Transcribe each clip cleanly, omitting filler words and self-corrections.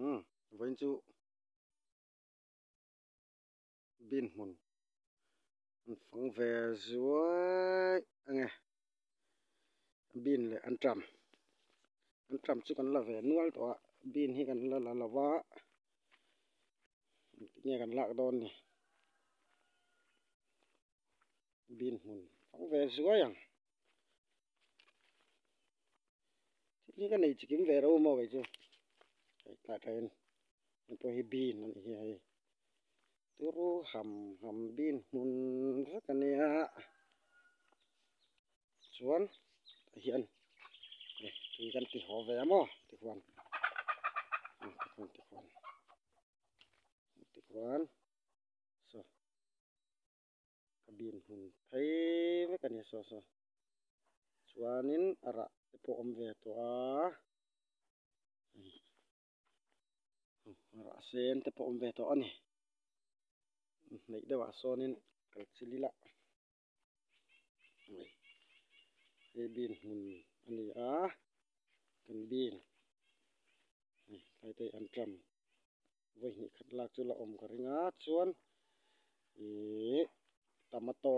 Umm vawiin chu bin hmun an fang ve zuai ang e bin leh an tram an tram chu kan la ve nual tawh a bin hi kan la la lo va engtin nge kan lak dawn ni bin hmun fang ve zuai ang. Thil hi ka nei chikim ve reuh maw kei chu hei tlai tlaiin hei pawh hi bean a nih hi hei turu ham ham bean hmun vek a nia chuan tah hian hei tui kan ti haw ve a maw tikhuan tikhuan tikhuan tikhuan saw. Ka bin hmun phei vek a ni saw saw. Chuanin a rah te pawh awm ve tawh a. Rah sen te pawh awm ve tawh a ni. Hnaih deuhah sawnin kal chil ila. Hei bin hmun a ni a. Kan bin hei tlai te an tram. Vawi hnih khat lak chu la awm ka ring a chuan ihh tomato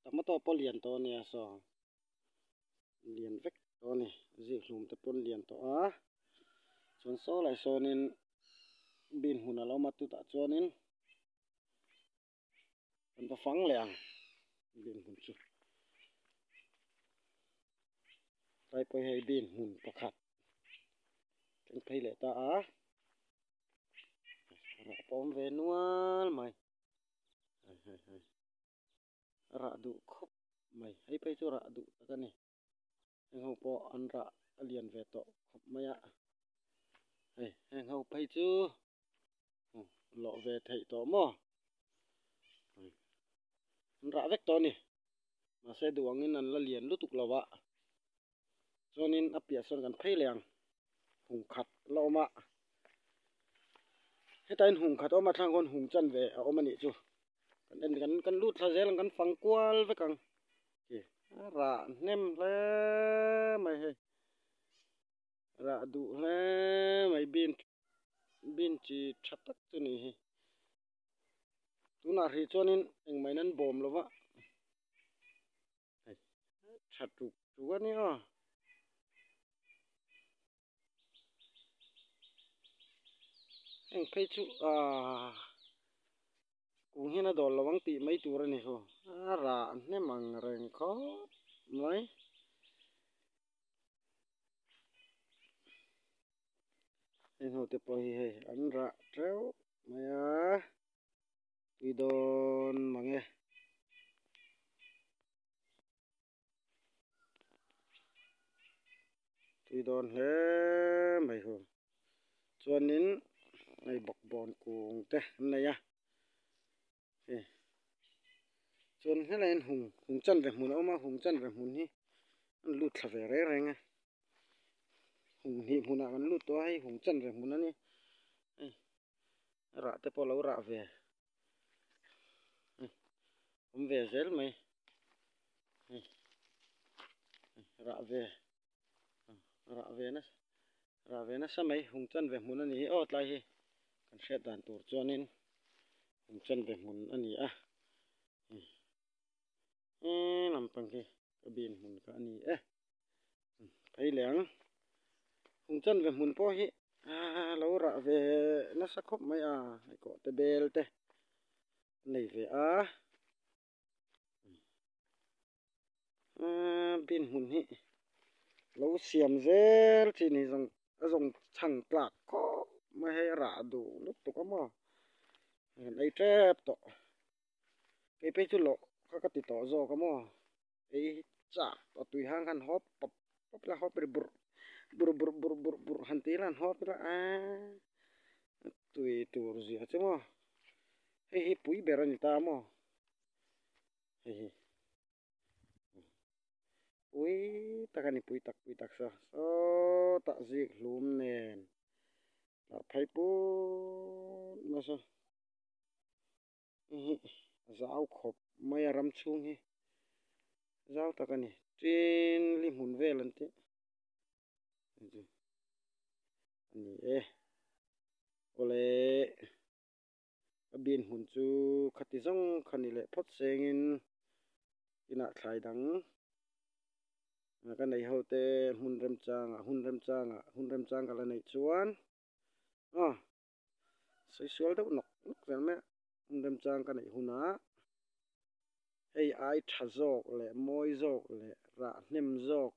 tomato pawh lian tawh a nia saw lian vek tawh a ni zik hlum te pawn lian tawh a chuan saw lai sawnin bin hmun a lo awm a chutah chuanin kan va fang leh ang bin hmun chu tlai pawh hi hei bin hmun pakhat thleng phei leh ta a rah pawh awm ve nual mai hei hei hei rah duh khawp mai hei phei chu rah duh tak a ni heng ho pawh an rah a lian ve tawh khawp mai a hei heng ho phei chu. Lawh ve theih tawh maw? An rah vek tawh a ni. Mahse duh angin an la lian lutuk lo a. Chuanin a piah sawn kan phei leh ang. Hung khat la awm a. Hetain hung khat awm a thlang khawn hung chan ve a awm a nih chu. Kan en kan kan lut thla zel ang kan fang kual vek ang. A rah hnem hle mai hei. Rah duh hle mai bean bean chi tha tak chu ni hi tunah hrih chuanin engmah in an bawm lo va hei tha tuk tuk a nia heng phei chu ahh kung hian a dawl lo ang tih mai tur a ni ho a rah hnem ang reng khawp mai. Heng ho te pawh hi hei an rah teuh mai a tui dawn mang e. Tui dawn hle mai hu chuanin hei bawkbawn kung te an nei a hei chuan helai hian hung hung chanve hmun a awm a hung chanve hmun hi an lut thla ve reng reng a hung hnih hmunah kan lut tawh a hei hung chanve hmun a ni hei rah te pawh a lo rah ve hei awm ve zel mai hei rah ve rah ve nasa rah ve nasa mai hung chanve hmun a ni hi aw tlai hi kan hriat dan tur chuanin hung chanve hmun a ni a he lampang hi ka bin hmun kha a ni e phei leh ang hung chanve hmun pawh hi lo rah ve nasa khawp mai a hei kawh te bel te a nei ve a. Bin hmun hi lo siam zel chi ni zawng a zawng chhang tlak khawp mai hei a rah duh lutuk a maw an ei tep tawh kei phei chu lawh kha ka ti tawh zawk a maw ei chak a tui hang khan hawp pawp pawp ila hawp ri burh burh burh burh burh burh han tih ila han hawp ila eee tui tur zia chu maw hei hi pui ber a ni ta maw. Hei hi pui tak a ni pui tak pui tak saw sawtah zik hlum nen tah phei put mai saw hei hi a zau khawp mai a ram chhung hi zau tak a ni tin li hmun vel an tih. A ni e. Awle, ka bean hmun chu khati zawng kha ni leh phawt sengin inah thlai dang ka nei ho te hmun remchangah hun remchangah hun remchang ka la neih chuan aw sawi sual deuh nawk nawk zel mai a hun remchang ka neih hunah hei ai tha zawk leh mawi zawk leh rah hnem zawk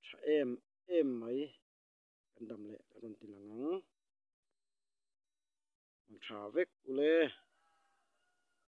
tha em em mai kan dam leh a rawn ti lang ang. Tha vek ule.